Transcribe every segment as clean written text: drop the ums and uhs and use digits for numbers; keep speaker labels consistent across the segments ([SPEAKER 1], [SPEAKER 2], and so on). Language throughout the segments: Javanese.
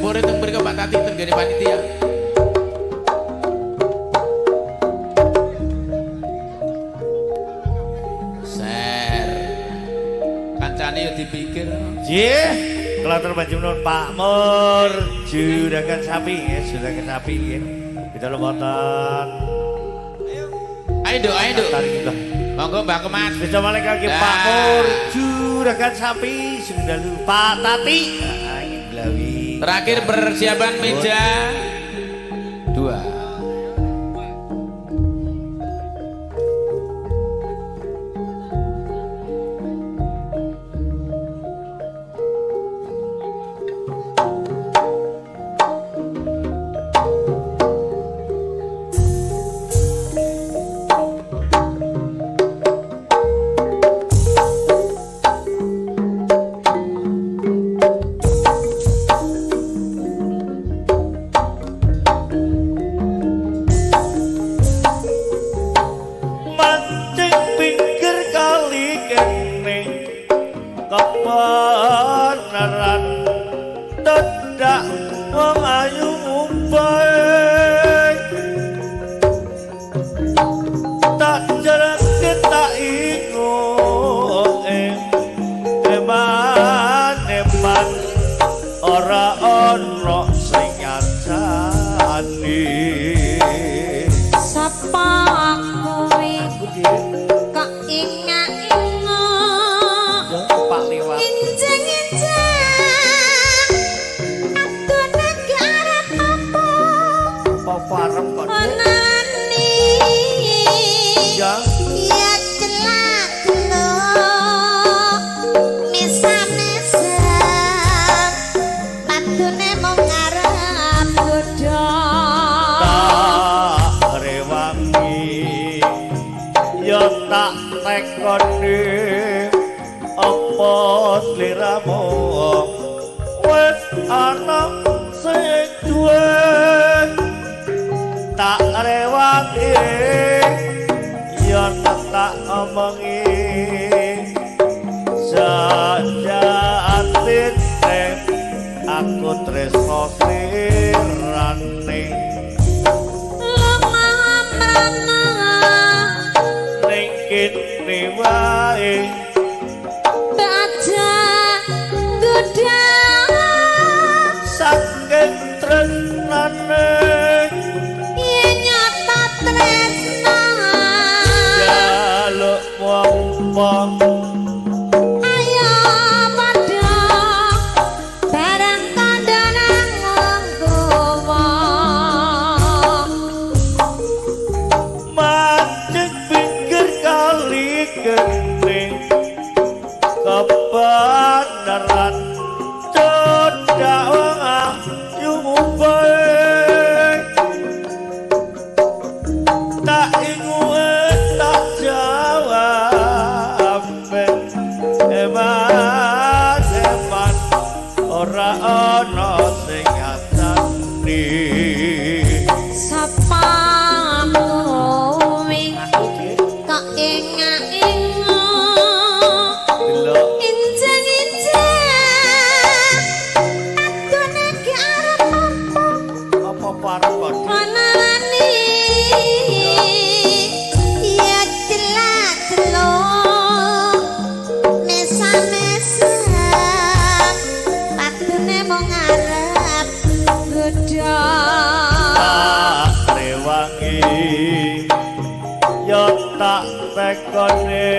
[SPEAKER 1] Sepure teng mriko Pak Tati teng gene panitia. Ser. Kancane yo dipikir.
[SPEAKER 2] Nggih, kula atur panjenengan Pak Mur juragan sapi nggih, juragan sapi nggih. Kita wonten.
[SPEAKER 1] Ayo Nduk, ayo Nduk.
[SPEAKER 2] Tarik.
[SPEAKER 1] Monggo Mbak Kemas.
[SPEAKER 2] Bisa malih kaki Pak Mur juragan sapi sing dalu Pak Tati. Ah, Glawi.
[SPEAKER 1] Terakhir persiapan meja 2.
[SPEAKER 2] Mancing pinggir kali kene kebenaran tedak wong ayu ngumpet tak jereke tak ingo eman eman ora ono sing ngancani.
[SPEAKER 3] Sapa kowe kok inga-inga
[SPEAKER 2] Ya, Pak liwat.
[SPEAKER 3] Injeng-injeng adone ki arep apa?
[SPEAKER 2] Apa arep kok, Dik?
[SPEAKER 3] Onani.
[SPEAKER 2] Ya.
[SPEAKER 3] Ya celak celuk mesa-mesa padune mung arep godha.
[SPEAKER 2] Tak rewangi ya tak tekoni apa sliramu wis ana sing duwe. Tak rewangi ya tak omongi sejatine aku tresno slirane.
[SPEAKER 3] Lunga mrana
[SPEAKER 2] Ning kene wae
[SPEAKER 3] baca godha
[SPEAKER 2] saking tresnane
[SPEAKER 3] yen nyata tresna
[SPEAKER 2] jaluk wong.
[SPEAKER 3] Ayo padha bareng kandha nang wong tuwa.
[SPEAKER 2] Mancing pinggir kali kene kebenaran cedak wong ayu ngumpet tak ingue tak jawab eman eman ora ana sing ngatani.
[SPEAKER 3] Sapa kowe kok inga-inga
[SPEAKER 2] Delok.
[SPEAKER 3] Injeng-injeng adone ki arep apa?
[SPEAKER 2] Apa parep kok, Dik?
[SPEAKER 3] Onani ya celak celuk mesa-mesa padune mung arep godha.
[SPEAKER 2] Tak rewangi ya tak tekone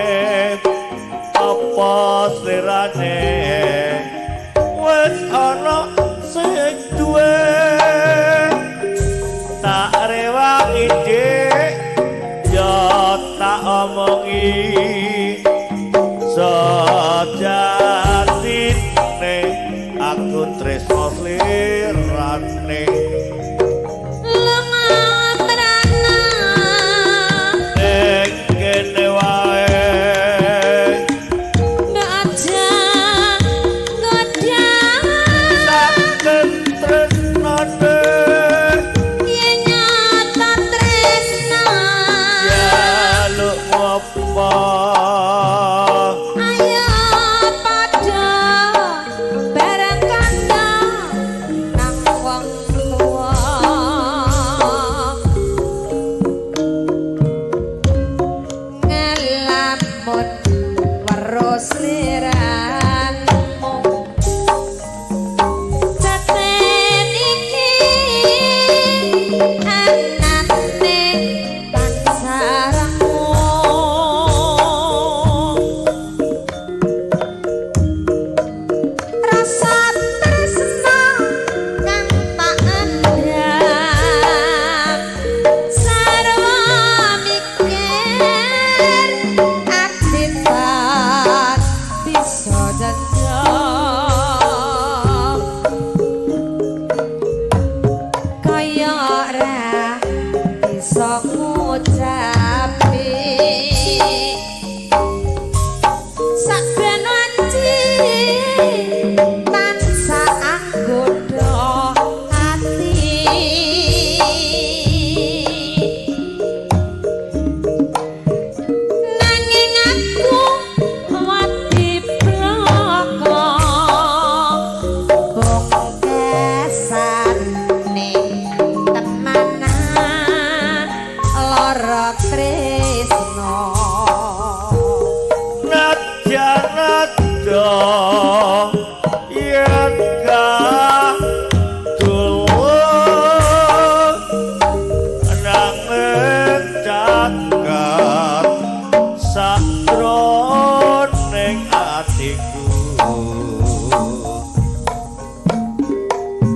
[SPEAKER 2] apa slirane wis ana sing duwe. Tak rewangi Dik ya tak omongi sejatine aku tresno slirane.
[SPEAKER 3] Lunga mrana
[SPEAKER 2] Ning kene wae
[SPEAKER 3] baca godha
[SPEAKER 2] saking tresnane
[SPEAKER 3] yen nyata tresna
[SPEAKER 2] jaluk apa.
[SPEAKER 3] Ayo padha karo sliramu. Jaten iki anane tansaramu, rasa tresna kang tak endham sarwa mikir ati tak bisa dendam, kaya ora bisa ngucapi saben wanci tansah anggodha ati. Nanging aku wedi blaka bongkesane temanan lara tresna.
[SPEAKER 2] Nadyan nada yen kadulung nanging caket sakjroning atiku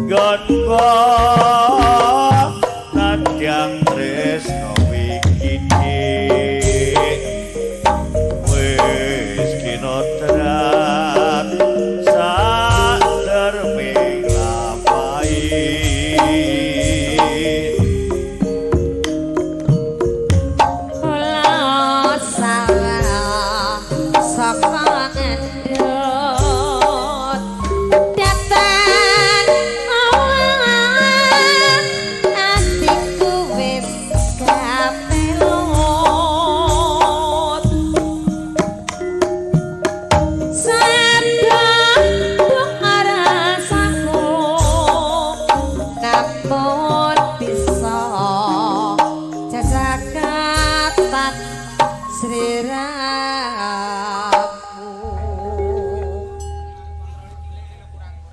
[SPEAKER 2] gonku nadyan tresna wikine wis kinotrat saderming lampahi.
[SPEAKER 3] Kula salah saka ngendut datan awak atiku wis kamelut sabda rasaku namung